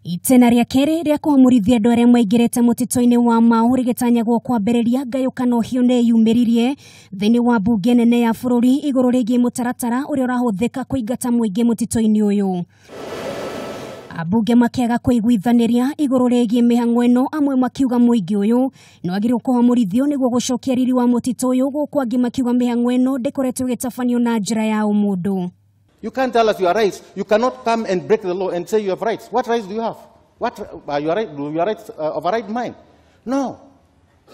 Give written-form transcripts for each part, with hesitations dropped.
Itena rĩa kerĩ rĩa kũhamũrithia andũ arĩa maingĩrĩte mũtitũ-inĩ wa Mau rĩgĩtanyagwo kwambĩrĩria ngayũkano hiũ nĩ yumĩririe thĩinĩ wa mbunge nene ya bũrũri igũrũ rĩgiĩ mũtaratara ũrĩa ũrahũthĩka kũingata mũingĩ mũtitũ-inĩ ũyũ. Ambunge makĩaga kũiguithanĩria igũrũ rĩgiĩ mĩhang'o ĩno, amwe makiuga mũingĩ ũyũ nĩ wagĩrĩirwo kũhamũrithio nĩguo gũcokia riri wa mũtitũ ũyũ, gũkũ angĩ makiuga mĩhang'o ĩno ndĩkoretwo ĩgĩtabanio na njĩra ya ũmũndũ. You can't tell us your rights. You cannot come and break the law and say you have rights. What rights do you have? What are your right, do your rights override mine? No.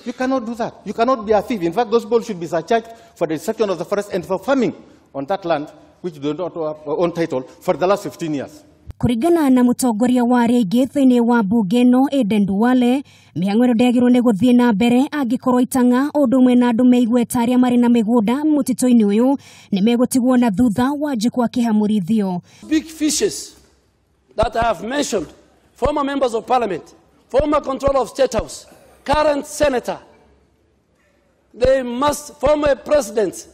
You cannot do that. You cannot be a thief. In fact, those people should be surcharged for the destruction of the forest and for farming on that land, which do not have own title, for the last 15 years. Kũringana na mũtongoria wa arĩa aingĩ thĩinĩ wa mbunge ĩno Aden Duale, mĩhang'o ĩno ndĩagĩrĩirwo nĩ gũthiĩ na mbere angĩkorwo itang'a ũndũ ũmwe na andũ me igweta arĩa marĩ na mĩgũnda mũtitũ-inĩ ũyũ nĩ megũtigwo na thutha Wanjikũ akĩhamũrithio. Big fishes that I have mentioned, former members of parliament, former controller of State House, current senator, they must, former presidents,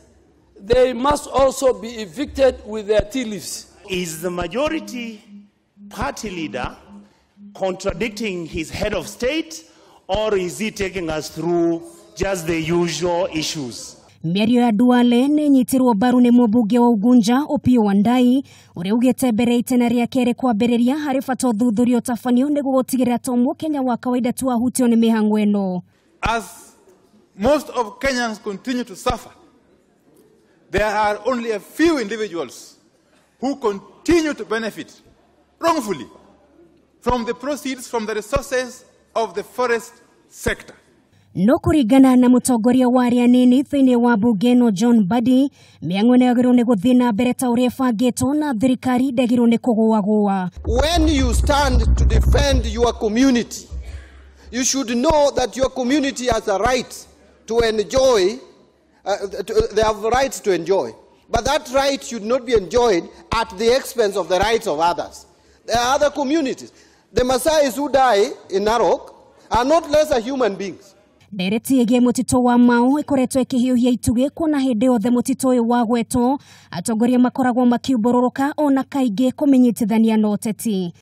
they must also be evicted with their tea leaves. Is the majority party leader contradicting his head of state, or is he taking us through just the usual issues? Mĩario ya Duale nĩ ĩnyitirwo mbaru nĩ mũmbunge wa Ugunja Opiyo Wandayi ũrĩa ugĩte mbere itena rĩa kerĩ kwambĩrĩria harĩ bata ũthuthuria ũtabanio nĩguo gũtigĩrĩra to mũkenya wa kawaida tu ahutio nĩ mĩhang'o ĩno. As most of Kenyans continue to suffer, there are only a few individuals who continue to benefit wrongfully from the proceeds from the resources of the forest sector. No kũringana na mũtongoria wa arĩa anini thĩinĩ wa mbunge ĩno John Mbadi, mĩhang'o ĩno yagĩrĩirwo nĩ gũthiĩ na mbere ta ũrĩa ĩbangĩtwo na thirikari ndĩagĩrĩirwo nĩ kũgũagũa. When you stand to defend your community, you should know that your community has a right to enjoy, they have rights to enjoy. But that right should not be enjoyed at the expense of the rights of others. There are other communities. The Maasais who die in Narok are not lesser human beings. Ndereti ĩgiĩ mũtitũ wa Mau ĩkoretwo ĩkĩhiũhia itugĩ kuona hĩndĩ yothe mũtitũ ũyũ wagwetwo atongoria makoragwo makiumbũrũrũka ona kaingĩ kũmĩnyitithania na ũteti.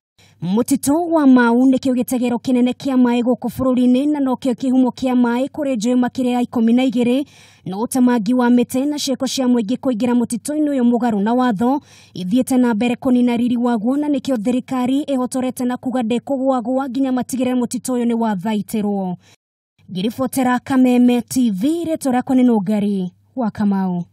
Mũtitũ wa Mau nĩkĩo gĩtegero kĩnene kĩa maĩ gũkũ bũrũri-inĩ na nokĩo kĩhumo kĩa maĩ kũrĩ njũĩ makĩria ya 12 no ũtemangi wa mĩtĩ na ciĩko cia mũingĩ kũingĩra mũtitũ-inĩ ũyũ mũgarũ na watho ithiĩte na mbere kũnina riri waguo na nĩkĩo thirikari ĩhotorete na kuga ndĩkũgũagũa nginya matigĩrĩre mũtitũ ũyũ nĩ wathaitĩrwo. Ngĩribotera Kameme TV, rĩtwa rĩakwa nĩ Nũngari wa Kamau.